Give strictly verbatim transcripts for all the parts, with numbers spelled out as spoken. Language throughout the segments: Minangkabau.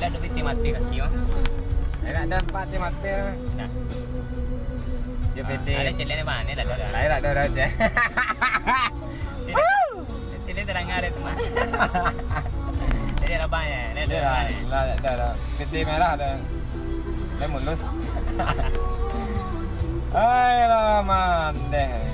Ado piti mati kaki mah. Ado, ado piti mati. Nah. Dia piti. Ado ciliak ni mah, ni dah ado. Lain dah ado, dah, cek. Ciliak terang ada tu mah. Jadi, rabahnya, ni ada. Iya, rabahnya. Lah, dah, dah. Piti merah dah. Dia mulus. Ayolah, mandeh.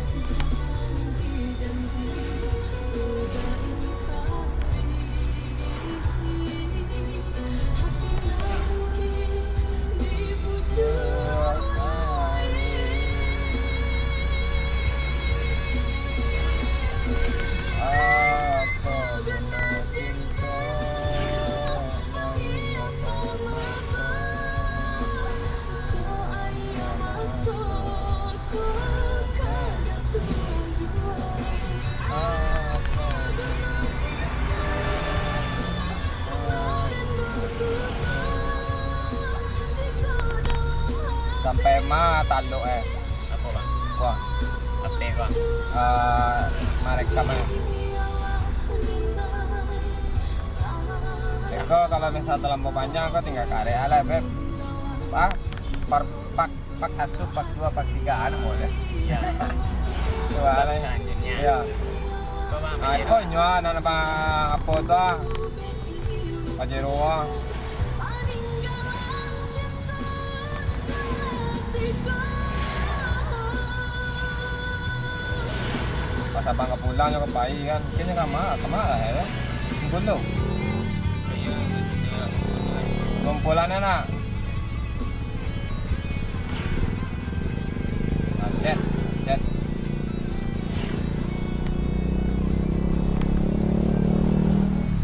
Sampai ma taluk, eh. Apo, Bang? Wah. Apo, Bang? Eh, marekam, eh. Iko kalau misal talampau panjang, ko tingga karek lah, Beb. Ah, par-, pak Part satu, part dua, part tiga, anu boleh. Iya. Coba lah. Selanjutnya. Iya. Coba, ah, Bang, iko nyo, anak-anak apo tu ah? Pajero ah. Pas abang ka pulang nyo ka pai kan. Kini kama, kama lah ya. Kumpul tu. Iya, iya. Kumpulan anak. Macet, macet.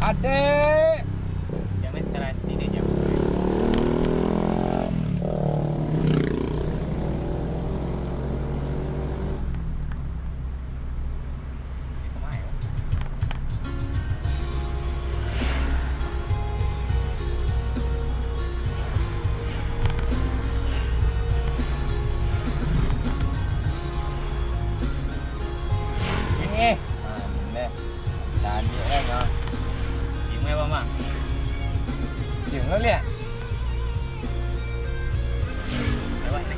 Adek. Jamai sarasi deh, jam. Eh, aneh. Cantik kan, ah. Cium kan, Bang? Cium dulu, lihat. Lewat ni.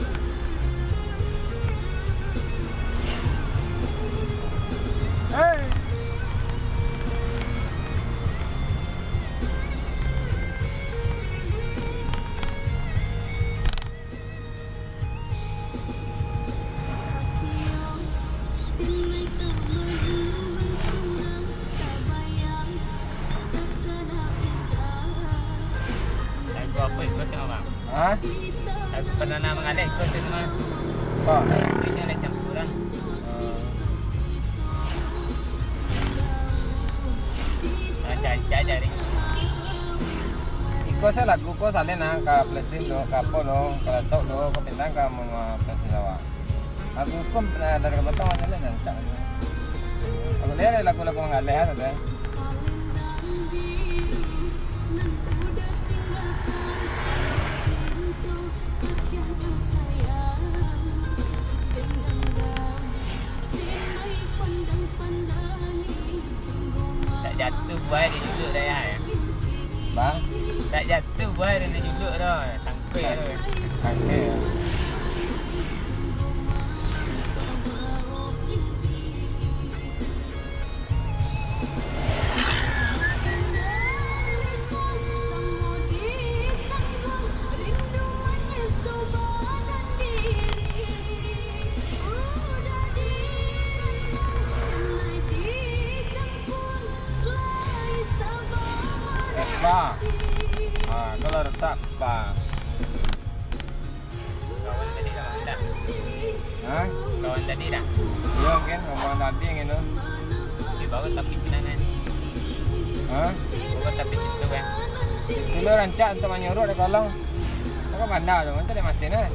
Hei. Lagu apo iko, Bang? Hah? Lagu Perdana Mangaleh iko tu mah. Oh. Iko nyo lah campuran. Rancak-rancak jari. Iko se lagu ko salin ah, ka playlist lo, ka apo lo, ka laptop lo, ka pindah ka ma-, playlist awak. Lagu ko, eh, dari ka batang salin rancak. Aku lihat lagu-lagu Mangaleh ah, sajo. Tak jatuh buai di juluk dah, ya. Bang? Tak jatuh buai di juluk dah. Sangkuik tu. Sangkuik. Vespa. Ah, kalau rusak Vespa. Kawan tadi dah, dah. Hah? Kawan tadi dah. Iyo, kan, kawan tadi gitu. Di bawah tapi sinan kan. Hah? Bawah tapi situ kan. Itu lo rancak untuak manyuruak di kolong. Kau kan pandai tu, macam dia masin, eh?